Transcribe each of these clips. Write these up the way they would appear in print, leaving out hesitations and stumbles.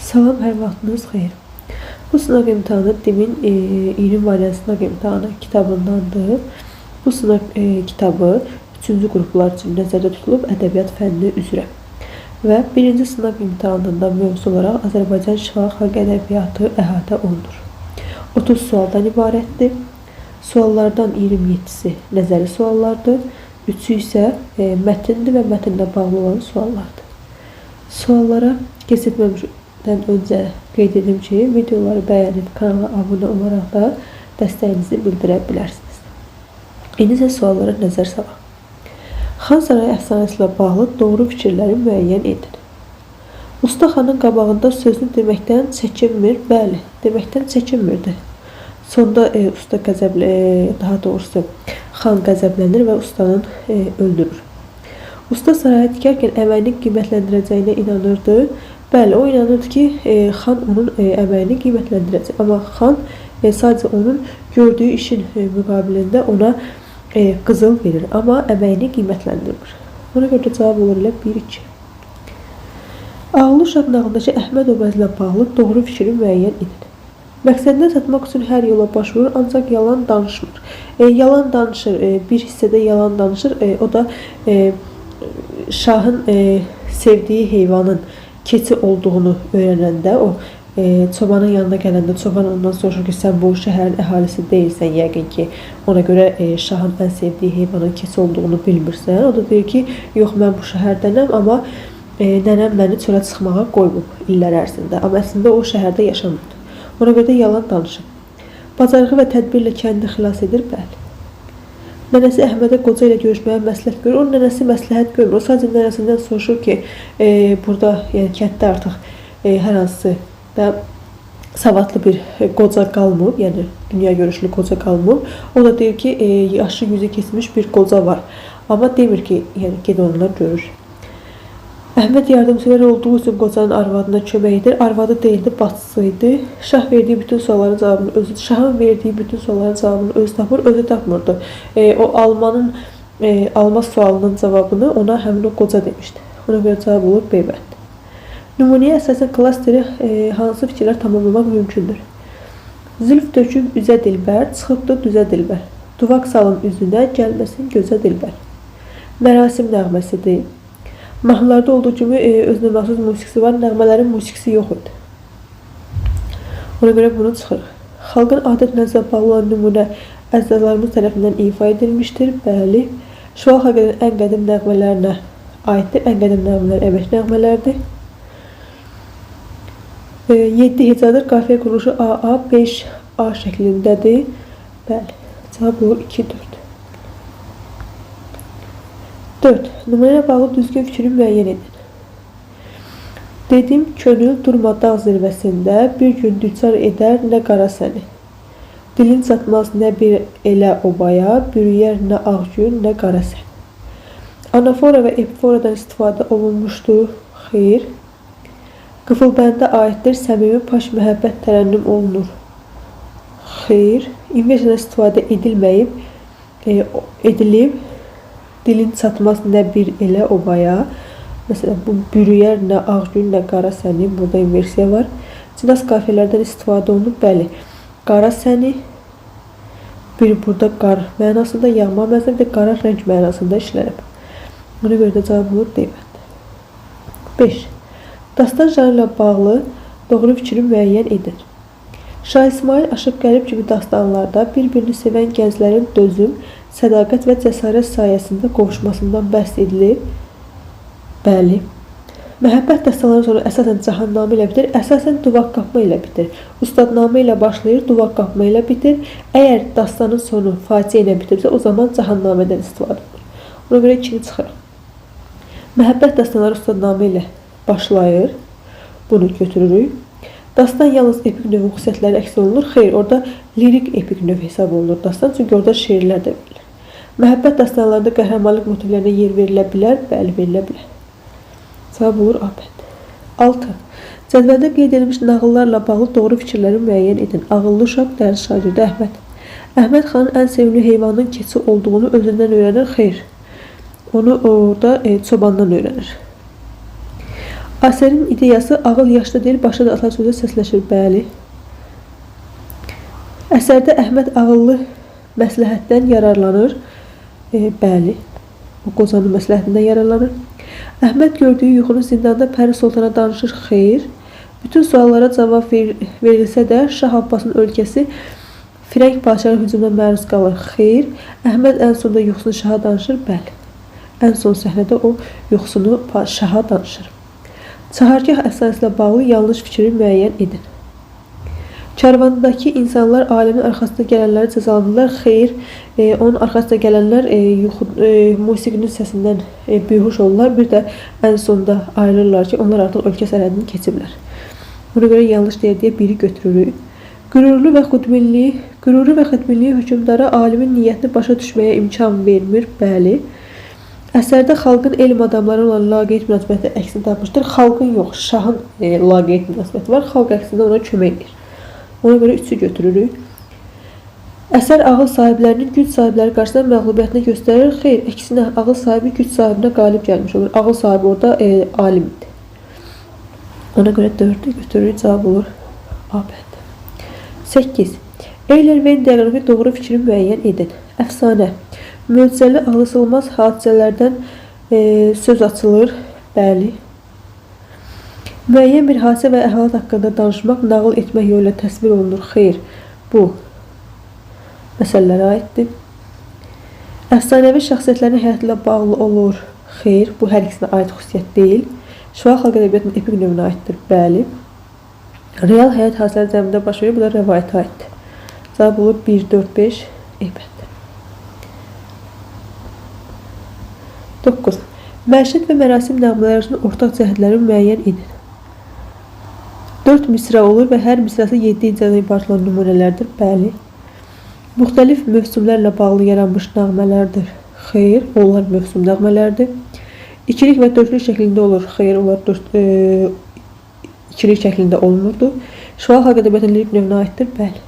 Salam, hər vaxtınız xeyir. Bu sınaq imtahanı DİM-in 20 variant sınaq imtahanı kitabındandır. Bu sınaq kitabı 3-cü qruplar üçün nəzərdə tutulub ədəbiyyat fənni üzrə. Və birinci sınaq imtahanında mövzu olaraq Azərbaycan şifahi xalq ədəbiyyatı əhatə olunur. 30 sualdan ibarətdir. Suallardan 27-si nəzəri suallardır, 3-ü isə mətndir və mətnlə bağlı olan suallardır. Suallara keçməmişdən öncə qeyd edim ki, videoları bəyənib kanala abunə olaraq da dəstəyinizi bildirə bilərsiniz. İndi isə suallara nəzər salaq. Xan Sarayı əfsanəsi ilə bağlı doğru fikirləri müəyyən edin. Usta xanın qabağında sözünü deməkdən çəkinmir, bəli, deməkdən çəkinmirdi. Sonda usta qəzəbli, daha doğrusu xan qəzəblənir və ustanın öldürür. Usta sarayı tikərkən əməyini qiymətləndirəcəyinə inanırdı. Bəli, o inanırdı ki, xan onun əməyini qiymətləndirəcək. Amma xan sadəcə onun gördüyü işin müqabilində ona qızıl verir, amma əməyini qiymətləndirmir. Ona görə də cavab olur elə 1-2. Ağıllı uşaq nağılındakı Əhməd obrazı ilə bağlı doğru fikri müəyyən edin. Məqsədinə çatmaq üçün hər yola baş vurur, ancaq yalan danışmır. Yalan danışır, bir hissədə yalan danışır. O da şahın sevdiyi heyvanın keçi olduğunu öyrənəndə, o çobanın yanına gələndə çoban ondan soruşur ki, sən bu şəhərin əhalisi deyilsən yəqin ki, ona görə şahın ən sevdiyi heyvanın keçi olduğunu bilmirsən. O da deyir ki, yox mən bu şəhərdənəm, amma nənəm məni çölə çıxmağa qoymub illər ərzində. Amma əslində o şəhərdə yaşamırdı. Ona görə də yalan danışıb. Bacarığı və tədbirlə kəndi xilas edir, bəli. Nənəsi Əhmədə qoca ilə görüşməyə məsləhət görür. O nənəsi məsləhət görmür. O sadəcə nənəsindən soruşur ki, burada, yəni kənddə artıq hər hansı da savadlı bir qoca qalmıb, yəni dünya görüşlü qoca qalmıb. O da deyir ki, yaşı yüzü keçmiş bir qoca var. Amma demir ki, yəni ged onunla görüş. Əhməd yardımsevər olduğu üçün qocanın arvadına kömək edir. Arvadı deyildi, bacısı idi. Şah verdiyi bütün sualların cavabını özü, şahın verdiyi bütün sualların cavabını özü tapır, özü tapmırdı. O almanın alma sualının cavabını ona həmin o qoca demişdi. Ona görə cavab olur B bəndi. Nümunəyə əsasən klasteri hansı fikirlər tamamlamaq mümkündür? Zülf döküb üzə dilbər, çıxıbdır düzə dilbər. Duvaq salın üzünə, gəlməsin gözə dilbər. Mərasim nəğməsidir. Mahnılarda olduğu kimi özünə məxsus musiqisi var, nəğmələrin musiqisi yox idi. Ona görə bunu çıxırıq. Xalqın adət-ənənəsinə bağlı olan nümunə əcdadlarımız tərəfindən ifa edilmişdir. Bəli. Şifahi xalqın ən qədim nəğmələrinə aiddir. Ən qədim nəğmələr əmək nəğmələrdir. 7 hecadır. Qafiyə quruluşu AA, 5A şəklindədir. Bəli. Cavab olur 2, 4. 4. Nümunə ilə bağlı düzgün fikri müəyyən edin. Dedim, könül durma dağ zirvəsində, bir gün düçar edər nə qara səni. Dilin çatmaz nə bir elə obaya, bürüyər nə ağ gün, nə qara səni. Anafora və epiforadan istifadə olunmuşdur. Xeyr. Qıfılbəndə aiddir, səmimi paş məhəbbət tərənnüm olunur. Xeyr. İnversiyadan istifadə edilməyib, edilib. Dilin çatmaz nə bir elə obaya. Məsələn, bu bürüyər nə ağ gün, nə qara səni. Burada inversiya var. Cinas qafiyələrdən istifadə olunub. Bəli. Qara səni bir burada qar mənasında, yağma mənasında, bir də qara rəng mənasında işlənib. Ona görə də cavab olur D bəndi. 5. Dastan janrı ilə bağlı doğru fikri müəyyən edin. Şah İsmayıl, Aşıq Qərib kimi dastanlarda bir-birini sevən gənclərin dözüm, sədaqət və cəsarət sayəsində qovuşmasından bəhs edilir. Bəli. Məhəbbət dastanları sonu əsasən Cahannamə ilə bitir, əsasən duvaq qapma ilə bitir. Ustadnamə ilə başlayır, duvaq qapma ilə bitir. Əgər dastanın sonu faciə ilə bitirsə, o zaman Cahannamədən istifadə olunur. Ona görə 2-ni çıxırıq. Məhəbbət dastanları ustadnamə ilə başlayır. Bunu götürürük. Dastan yalnız epik növün xüsusiyyətləri əks olunur. Xeyr, orada lirik epik növ hesab olunur dastan, çünki orada şeirlər də verilir. Məhəbbət dastanlarında qəhrəmanlıq motivlərinə yer verilə bilər? Bəli, verilə bilər. Cavab olur A bəndi. 6. Cədvəldə qeyd edilmiş nağıllarla bağlı doğru fikirləri müəyyən edin. Ağıllı uşaq, dərs şagirdi Əhməd. Əhməd xanın ən sevimli heyvanın keçi olduğunu özündən öyrənir. Xeyr. Onu orada çobandan öyrənir. Əsərin ideyası ağıl yaşda deyil, başda da atasözü səsləşir. Bəli. Əsərdə Əhməd ağıllı məsləhətdən yararlanır. Bəli. O qocanın məsləhətindən yararlanır. Əhməd gördüyü yuxunu zindanda Pəri Sultana danışır. Xeyr. Bütün suallara cavab verilsə də Şah Abbasın ölkəsi Firəng padşahının hücumuna məruz qalır. Xeyr. Əhməd ən sonda yuxusunu şaha danışır. Bəli. Ən son səhnədə o yuxusunu şaha danışır. Çahargah əfsanəsi ilə bağlı yanlış fikri müəyyən edin. Karvandakı insanlar alimin arxasında gələnləri cəzalandırırlar. Xeyr, onun arxasında gələnlər musiqinin səsindən bihuş olurlar. Bir də ən sonda ayrılırlar ki, onlar artıq ölkə sərhədini keçiblər. Buna görə yanlış deyə biri götürürük. Qürurlu və xudbinliyi hökmdara alimin niyyətini başa düşməyə imkan vermir. Bəli. Əsərdə xalqın elm adamları olan laqeyd münasibəti əksini tapmışdır. Xalqın yox, şahın laqeyd münasibəti var. Xalq əksində ona kömək edir. Ona görə 3-ü götürürük. Əsər ağıl sahiblərinin güc sahibləri qarşısında məğlubiyyətini göstərir. Xeyr, əksinə ağıl sahibi güc sahibinə qalib gəlmiş olur. Ağıl sahibi orada alimdir. Ona görə 4-ü götürürük. Cavab olur A bəndi. 8. Euler-Venn diaqramı doğru fikri müəyyən edin. Əfsanə. Möcüzəli ağlasılmaz hadisələrdən söz açılır. Bəli. Müəyyən bir hadisə və əhvalat haqqında danışmaq, nağıl etmək yolu ilə təsvir olunur. Xeyr, bu məsələlərə aiddir. Əfsanəvi şəxsiyyətlərin həyatı ilə bağlı olur. Xeyr, bu hər ikisinə aid xüsusiyyət deyil. Şifahi xalq ədəbiyyatının epik növünə aiddir. Bəli. Real həyat hadisələri zəminində baş verir. Bu da rəvayətə aiddir. Cavab olur 1, 4, 5, E bəndi. 9. Məişət və mərasim nəğmələri arasında ortaq cəhətləri müəyyən edin. 4 misra olur və hər misrası 7 incədən ibarət olan nümunələrdir. Bəli. Müxtəlif mövsümlərlə bağlı yaranmış nəğmələrdir. Xeyr, onlar mövsüm nəğmələrdir. İkilik və dörtlük şəklində olur. Xeyr, onlar ikilik şəklində olmurdu. Şifahi xalq ədəbiyyatının lirik növünə aiddir. Bəli.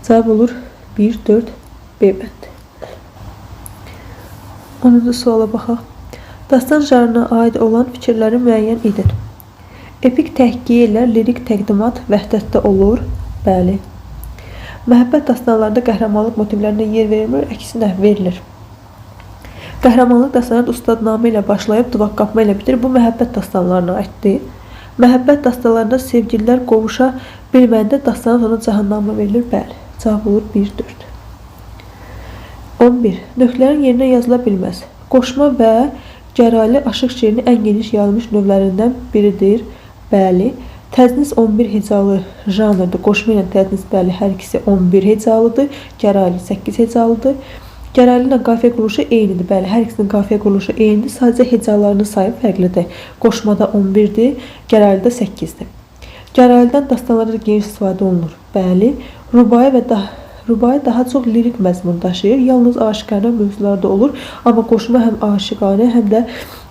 Cavab olur 1, 4, B bəndi. 10-cu suala baxaq. Dastan janrına aid olan fikirləri müəyyən edin. Epik təhkiyə ilə lirik təqdimat vəhdətdə olur. Bəli. Məhəbbət dastanlarında qəhrəmanlıq motivlərinə yer verilmir, əksinə verilir. Qəhrəmanlıq dastanları ustadnamə ilə başlayıb duvaq qapma ilə bitir. Bu məhəbbət dastanlarına aiddir. Məhəbbət dastanlarında sevgililər qovuşa bilməyəndə dastanın sonuna cahannamə verilir. Bəli. Cavab olur 1, 4. 11. Nöqtələrin yerinə yazıla bilməz. Qoşma və gəraylı aşıq şeirinin ən geniş yayılmış növlərindən biridir. Bəli. Təcnis 11 hecalı janrdır. Qoşma ilə təcnis, bəli, hər ikisi 11 hecalıdır. Gəraylı 8 hecalıdır. Gəraylı ilə qafiyə quruluşu eynidir. Bəli, hər ikisinin qafiyə quruluşu eynidir. Sadəcə hecalarının sayı fərqlidir. Qoşmada 11-dir, gəraylıda 8-dir. Gəraylıdan dastanlarda geniş istifadə olunur. Bəli. Rubai daha çox lirik məzmun daşıyır. Yalnız aşiqanə mövzularda olur. Amma qoşma həm aşiqanə, həm də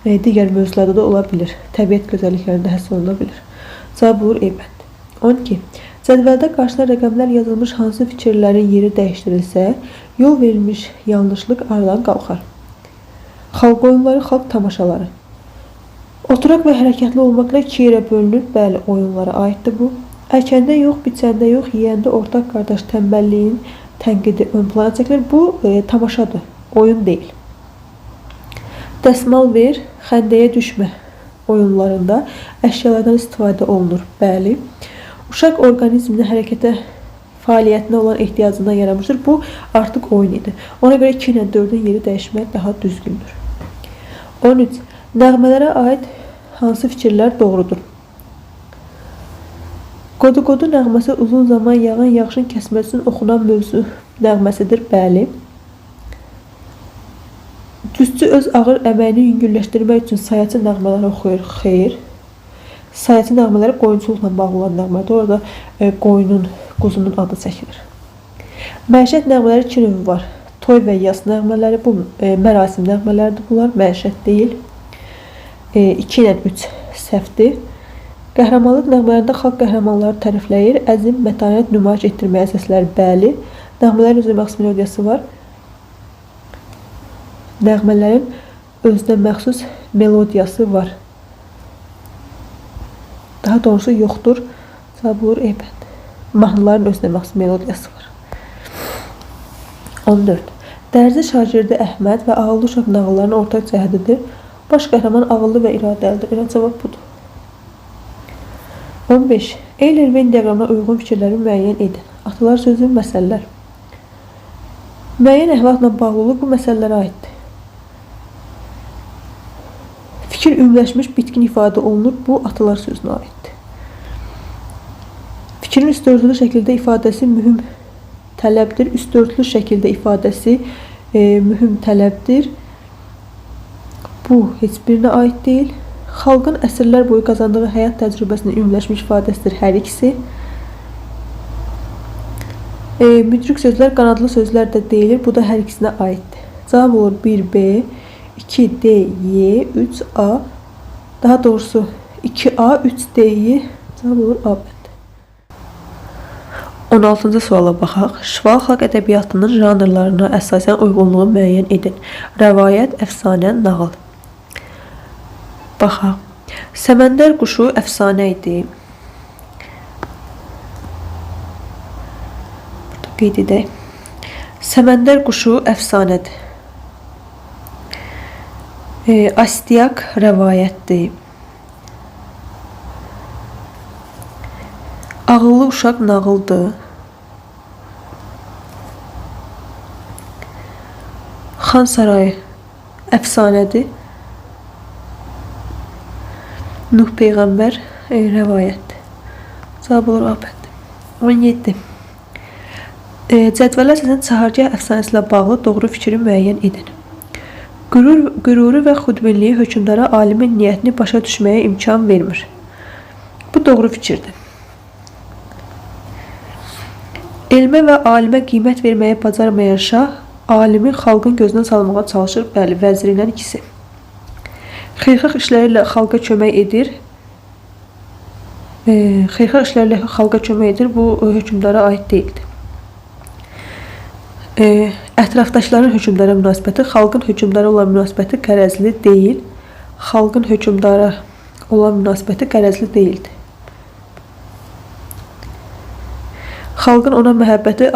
digər mövzularda da ola bilir. Təbiət gözəlliklərində həsr oluna bilir. Cavab olur E bəndi. 12. Cədvəldə qarşısına rəqəmlər yazılmış hansı fikirlərin yeri dəyişdirilsə, yol verilmiş yanlışlıq aradan qalxar. Xalq oyunları, xalq tamaşaları. Oturaq və hərəkətli olmaqla iki yerə bölünür. Bəli, oyunlara aiddir bu. Əkəndə yox, biçəndə yox, yeyəndə ortaq qardaş tənbəlliyin tənqidi ön plana çəkilir. Bu tamaşadır, oyun deyil. Dəsmal ver, xəndəyə düşmə oyunlarında əşyalardan istifadə olunur. Bəli. Uşaq orqanizminin hərəkətə fəaliyyətinə olan ehtiyacından yaranmışdır. Bu artıq oyun idi. Ona görə 2 ilə 4-ün yeri dəyişmək daha düzgündür. 13. Nəğmələrə aid hansı fikirlər doğrudur? Qodu-qodu nəğməsi uzun zaman yağan yağışın kəsməsi üçün oxunan mövzu nəğməsidir. Bəli. Cüzçü öz ağır əməyini yüngülləşdirmək üçün sayaçı nəğmələri oxuyur. Xeyr. Sayaçı nəğmələri qoyunçuluqla bağlı olan nəğmədir. Orada qoyunun, quzunun adı çəkilir. Məişət nəğmələri iki növü var. Toy və yas nəğmələri, bu mərasim nəğmələridir bunlar, məişət deyil. 2 ilə 3 səhvdir. Qəhrəmanlıq nəğmələrində xalq qəhrəmanları tərifləyir. Əzm, mətanət nümayiş etdirməyə səslər, bəli. Nəğmələrin özünə məxsus melodiyası var. Nəğmələrin özünə məxsus melodiyası var. Daha doğrusu yoxdur. Cavab olur E bəndi. Mahnıların özünə məxsus melodiyası var. 14. Dərzi şagirdi Əhməd və ağıllı uşaq nağıllarının ortaq cəhətidir. Baş qəhrəman ağıllı və iradəlidir. Elə cavab budur. 15. Euler-Venn diaqramına uyğun fikirləri müəyyən edin. Atalar sözü, məsələlər. Müəyyən əhvalatla bağlılıq bu məsələlərə aiddir. Fikir ümumiləşmiş bitkin ifadə olunur. Bu, atalar sözünə aiddir. Fikrin üstörtülü şəkildə ifadəsi mühüm tələbdir. Üstörtülü şəkildə ifadəsi mühüm tələbdir. Bu, heç birinə aid deyil. Xalqın əsrlər boyu qazandığı həyat təcrübəsinin ümumiləşmiş ifadəsidir hər ikisi. Müdrik sözlər qanadlı sözlər də deyilir. Bu da hər ikisinə aiddir. Cavab olur 1B, 2D, Y, 3A. Daha doğrusu 2A, 3D, Y. Cavab olur A bəndi. 16-cı suala baxaq. Şifahi xalq ədəbiyyatının janrlarına əsasən uyğunluğu müəyyən edin. Rəvayət, əfsanə, nağıl. Baxaq. Səməndər quşu əfsanə idi. Burada qeyd edək. Səməndər quşu əfsanədir. Astiyak rəvayətdir. Ağıllı uşaq nağıldır. Xan sarayı əfsanədir. Nuh peyğəmbər rəvayətdir. Cavab olur A bəndi. 17. Cədvələ əsasən çahargah əfsanəsi ilə bağlı doğru fikri müəyyən edin. Qüruru və xudbinliyi hökmdara alimin niyyətini başa düşməyə imkan vermir. Bu doğru fikirdir. Elmə və alimə qiymət verməyi bacarmayan şah alimi xalqın gözünə salmağa çalışır. Bəli, vəziri ilə ikisi. Xeyirxah işləri ilə xalqa kömək edir. Xeyirxah işləri ilə xalqa kömək edir. Bu hökmdara aid deyildi. Ətrafdaşların hökmdara münasibəti, xalqın hökmdara olan münasibəti qərəzli deyil. Xalqın hökmdara olan münasibəti qərəzli deyildi. Xalqın ona məhəbbəti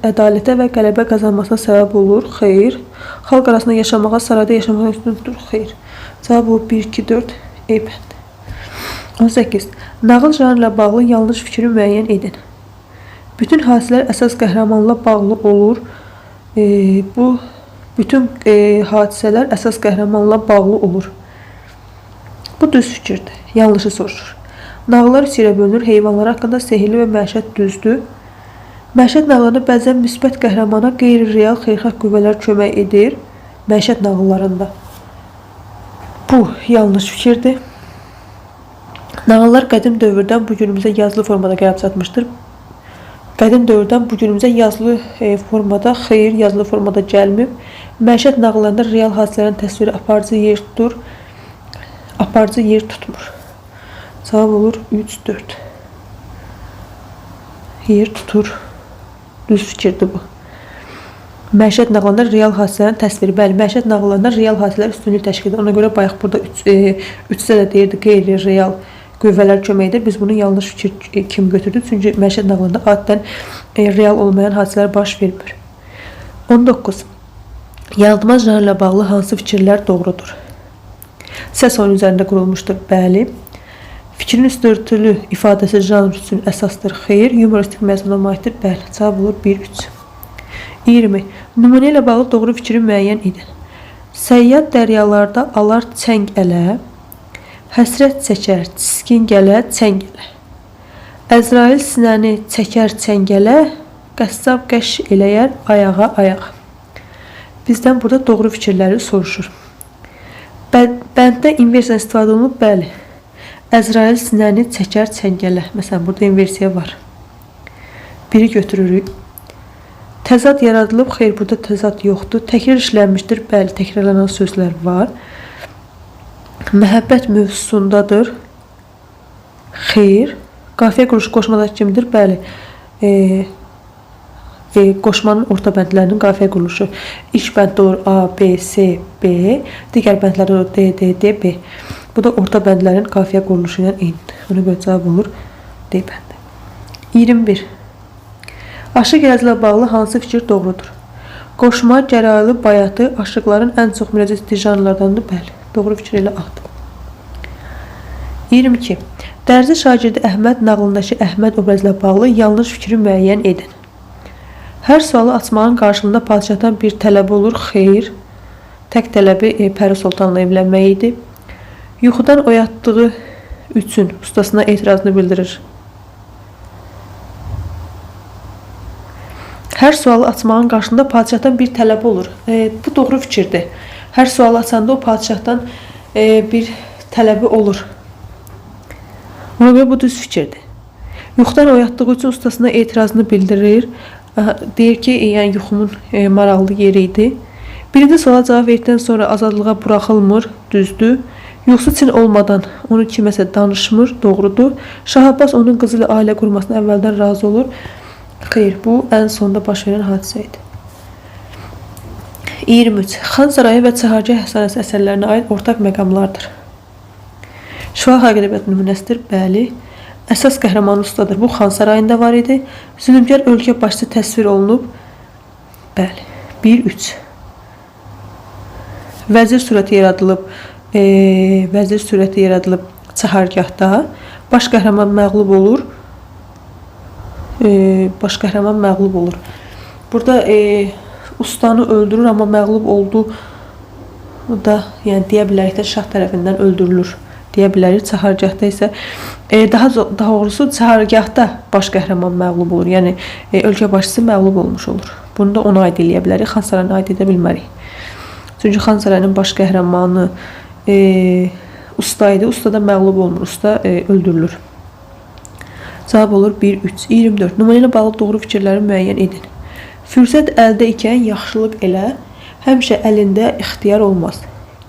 ədalətə və qələbə qazanmasına səbəb olur. Xeyr. Xalq arasında yaşamağa, sarayda yaşamağa üstün tutur. Xeyr. Cavab olur 1, 2, 4, E bəndi. 18. Nağıl janrı ilə bağlı yanlış fikri müəyyən edin. Bütün hadisələr əsas qəhrəmanla bağlı olur. Bu bütün hadisələr əsas qəhrəmanla bağlı olur. Bu düz fikirdir. Yanlışı soruşur. Nağıllar üç yerə bölünür. Heyvanlar haqqında sehirli və məişət düzdür. Məişət nağıllarında bəzən müsbət qəhrəmana qeyri-real xeyirxah qüvvələr kömək edir. Məişət nağıllarında. Bu yanlış fikirdir. Nağıllar qədim dövrdən bu günümüzə yazılı formada gəlib çatmışdır. Qədim dövrdən bu günümüzə yazılı formada, xeyir, yazılı formada gəlmib. Məişət nağıllarında real hadisələrin təsviri aparıcı yer tutur. Aparıcı yer tutmur. Cavab olur 3, 4. Yer tutur. Düz fikirdir bu. Məişət nağıllarında real hadisələrin təsviri. Bəli, məişət nağıllarında real hadisələr üstünlük təşkil edir. Ona görə bayaq burada 3-də də deyirdi qeyri-real qüvvələr kömək edir. Biz bunu yanlış fikir kimi götürdük. Çünki məişət nağıllarında adətən real olmayan hadisələr baş vermir. 19. Yalıtma janrı ilə bağlı hansı fikirlər doğrudur? Səs oyunu üzərində qurulmuşdur. Bəli. Fikrin üstörtülü ifadəsi janr üçün əsasdır. Xeyr. Yumoristik məzmuna malikdir. Bəli. Cavab olur 1, 3. 20. Nümunə ilə bağlı doğru fikri müəyyən edin. Səyyad dəryalarda alar çəng ələ, həsrət çəkər, çiskin gələ, çəng ələ. Əzrail sinəni çəkər çəngələ, qəssab qəş eləyər ayağa ayağa. Bizdən burada doğru fikirləri soruşur. Bənddə inversiyadan istifadə olunub? Bəli. Əzrail sinəni çəkər çəngələ. Məsələn, burada inversiya var. Biri götürürük. Təzad yaradılıb? Xeyr, burada təzad yoxdur. Təkrar işlənmişdir? Bəli, təkrarlanan sözlər var. Məhəbbət mövzusundadır. Xeyr. Qafiyə quruluşu qoşmadakı kimidir? Bəli. Qoşmanın orta bəndlərinin qafiyə quruluşu. İlk bənddə olur A, B, C, B. Digər bəndlərdə olur D, D, D, B. Bu da orta bəndlərin qafiyə quruluşu ilə eynidir. Ona görə cavab olur D bəndi. 21. Aşıq Ələzlə bağlı hansı fikir doğrudur? Qoşma, gəraylı, bayatı aşıqların ən çox müraciət etdiyi janrlardandır. Bəli, doğru fikir elə A-dır. 22. Dərzi şagirdi Əhməd nağılındakı Əhməd obrazı ilə bağlı yanlış fikri müəyyən edin. Hər sualı açmağın qarşılığında padşahdan bir tələbi olur. Xeyr. Tək tələbi Pəri Sultanla evlənmək idi. Yuxudan oyatdığı üçün ustasına etirazını bildirir. Hər sualı açmağın qarşılığında padşahdan bir tələbi olur. Bu doğru fikirdir. Hər sualı açanda o padşahdan bir tələbi olur. Ona görə bu düz fikirdir. Yuxudan oyatdığı üçün ustasına etirazını bildirir. Deyir ki, yəni yuxumun maraqlı yeri idi. Birinci suala cavab verdikdən sonra azadlığa buraxılmır, düzdür. Yuxusu Çin olmadan onu kiməsə danışmır, doğrudur. Şah Abbas onun qızı ilə ailə qurmasına əvvəldən razı olur. Xeyr, bu ən sonda baş verən hadisə idi. 23. Xan Sarayı və Çahargah əfsanəsi əsərlərinə aid ortaq məqamlardır. Şifahi xalq ədəbiyyatı nümunəsidir. Bəli. Əsas qəhrəman ustadır. Bu Xan Sarayında var idi. Zülmkar ölkə başçısı təsvir olunub. Bəli. 1-3. Vəzir surəti yaradılıb. Vəzir surəti yaradılıb Çahargahda. Baş qəhrəman məğlub olur. Baş qəhrəman məğlub olur. Burada ustanı öldürür, amma məğlub oldu da, yəni deyə bilərik də şah tərəfindən öldürülür deyə bilərik. Çahargahda isə daha doğrusu Çahargahda baş qəhrəman məğlub olur. Yəni ölkə başçısı məğlub olmuş olur. Bunu da ona aid eləyə bilərik. Xan Sarayına aid edə bilmərik. Çünki Xan Sarayının baş qəhrəmanı usta idi. Usta da məğlub olmur. Usta öldürülür. Cavab olur 1, 3, 24. Nümunə ilə bağlı doğru fikirləri müəyyən edin. Fürsət əldə ikən yaxşılıq elə, həmişə əlində ixtiyar olmaz.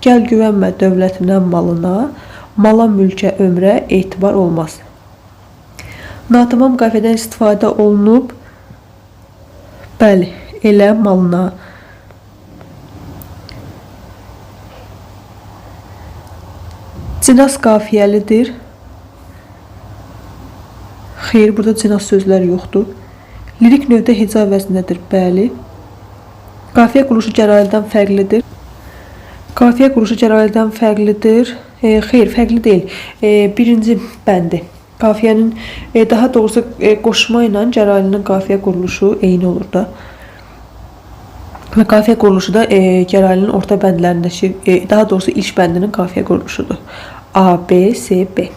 Gəl güvənmə dövlətinə, malına, mala, mülkə, ömrə etibar olmaz. Natamam qafiyədən istifadə olunub. Bəli, elə malına. Cinas qafiyəlidir. Xeyr, burada cinas sözlər yoxdur. Lirik növdə heca vəznindədir. Bəli. Qafiyə quruluşu gəraylıdan fərqlidir. Qafiyə quruluşu gəraylıdan fərqlidir. Xeyr, fərqli deyil. Birinci bəndi. Qafiyənin, daha doğrusu qoşma ilə gəraylının qafiyə quruluşu eyni olur da. Və qafiyə quruluşu da gəraylının orta bəndlərindəki, daha doğrusu ilk bəndinin qafiyə quruluşudur. A, B, C, B.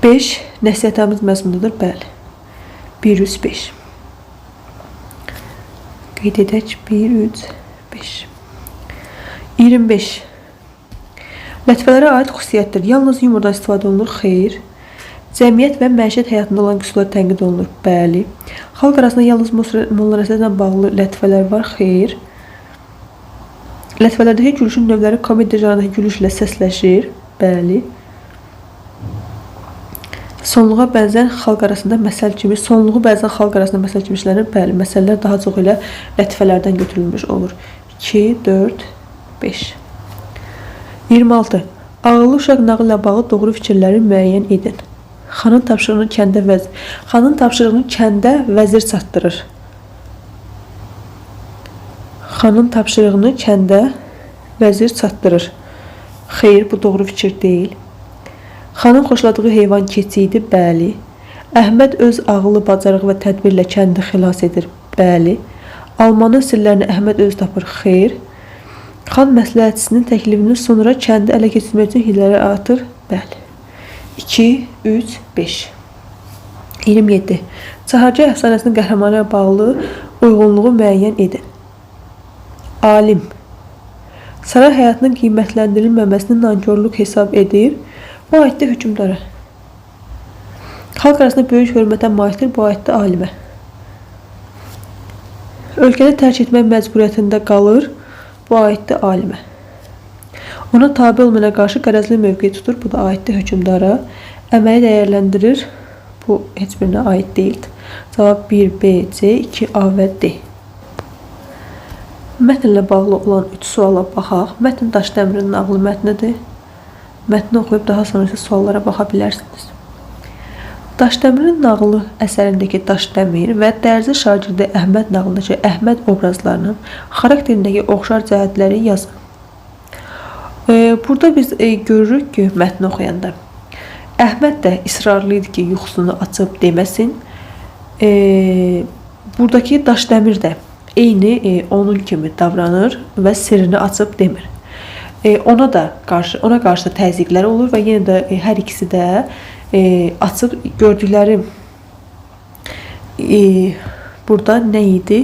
5 nəsihətamiz məzmundadır. Bəli. 1, 3, 5. Qeyd edək. 1, 3, 5. 25. Lətifələrə aid xüsusiyyətdir. Yalnız yumordan istifadə olunur. Xeyr. Cəmiyyət və məişət həyatında olan qüsurlar tənqid olunur. Bəli. Xalq arasında yalnız Molla Nəsrəddinlə bağlı lətifələr var. Xeyr. Lətifələrdəki gülüşün növləri komediya janrındakı gülüşlə səsləşir. Bəli. Sonluğa bəzən xalq arasında məsəl kimi, sonluğu bəzən xalq arasında məsəl kimi işlənir. Bəli, məsəllər daha çox elə lətifələrdən götürülmüş olur. 2, 4, 5. 26. Ağıllı uşaq nağılı ilə bağlı doğru fikirləri müəyyən edin. Xanın tapşırığını kəndə vəzir, xanın tapşırığını kəndə vəzir çatdırır. Xanın tapşırığını kəndə vəzir çatdırır. Xeyr, bu doğru fikir deyil. Xanın xoşladığı heyvan keçi idi. Bəli. Əhməd öz ağılı, bacarığı və tədbirlə kəndi xilas edir. Bəli. Almanın sirlərini Əhməd öz tapır. Xeyr. Xan məsləhətçisinin təklifini sonra kəndi ələ keçirmək üçün hiylələr atır. Bəli. 2, 3, 5. 27. Çahargah əfsanəsinin qəhrəmanı ilə bağlı uyğunluğu müəyyən edin. Alim. Saray həyatının qiymətləndirilməməsini nankorluq hesab edir. Bu aiddir hökmdara. Xalq arasında böyük hörmətə malikdir. Bu aiddir alimə. Ölkəni tərk etmək məcburiyyətində qalır. Bu aiddir alimə. Ona tabe olmayana qarşı qərəzli mövqe tutur. Bu da aiddir hökmdara. Əməyi dəyərləndirir. Bu heç birinə aid deyildir. Cavab 1, B, C, 2, A və D. Mətnlə bağlı olan 3 suala baxaq. Mətn Daşdəmirin nağılı mətnidir. Mətni oxuyub daha sonra isə suallara baxa bilərsiniz. Daşdəmirin nağılı əsərindəki Daşdəmir və Dərzi şagirdi Əhməd nağılındakı Əhməd obrazlarının xarakterindəki oxşar cəhətləri yazın. Burada biz görürük ki, mətni oxuyanda Əhməd də israrlı idi ki, yuxusunu açıb deməsin. Buradakı Daşdəmir də eyni onun kimi davranır və sirrini açıb demir. Ona qarşı da təzyiqlər olur və yenə də hər ikisi də açıb gördükləri burada nə idi?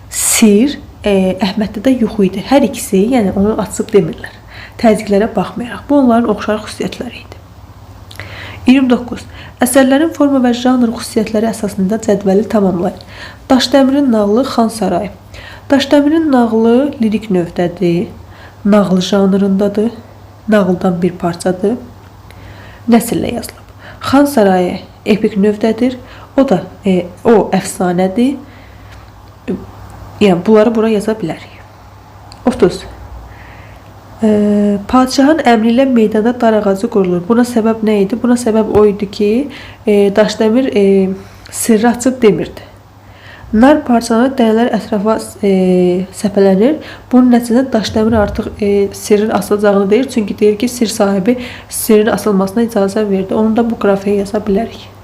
Sir, Əhməddə də yuxu idi. Hər ikisi, yəni onu açıb demirlər. Təzyiqlərə baxmayaraq. Bu onların oxşar xüsusiyyətləri idi. 29. Əsərlərin forma və janr xüsusiyyətləri əsasında cədvəli tamamlayın. Daşdəmirin nağılı Xan Sarayı. Daşdəmirin nağılı lirik növdədir. Nağıl janrındadır. Nağıldan bir parçadır. Nəsrlə yazılıb. Xan Sarayı epik növdədir. O da o əfsanədir. Yəni bunları bura yaza bilərik. 30. Padşahın əmri ilə meydanda dar ağacı qurulur. Buna səbəb nə idi? Buna səbəb o idi ki, Daşdəmir sirri açıb demirdi. Nar parçalanır, dənələr ətrafa səpələnir. Bunun nəticəsində Daşdəmir artıq sirrin asılacağını deyir. Çünki deyir ki, sir sahibi sirrin asılmasına icazə verdi. Onu da bu qrafiyə yaza bilərik.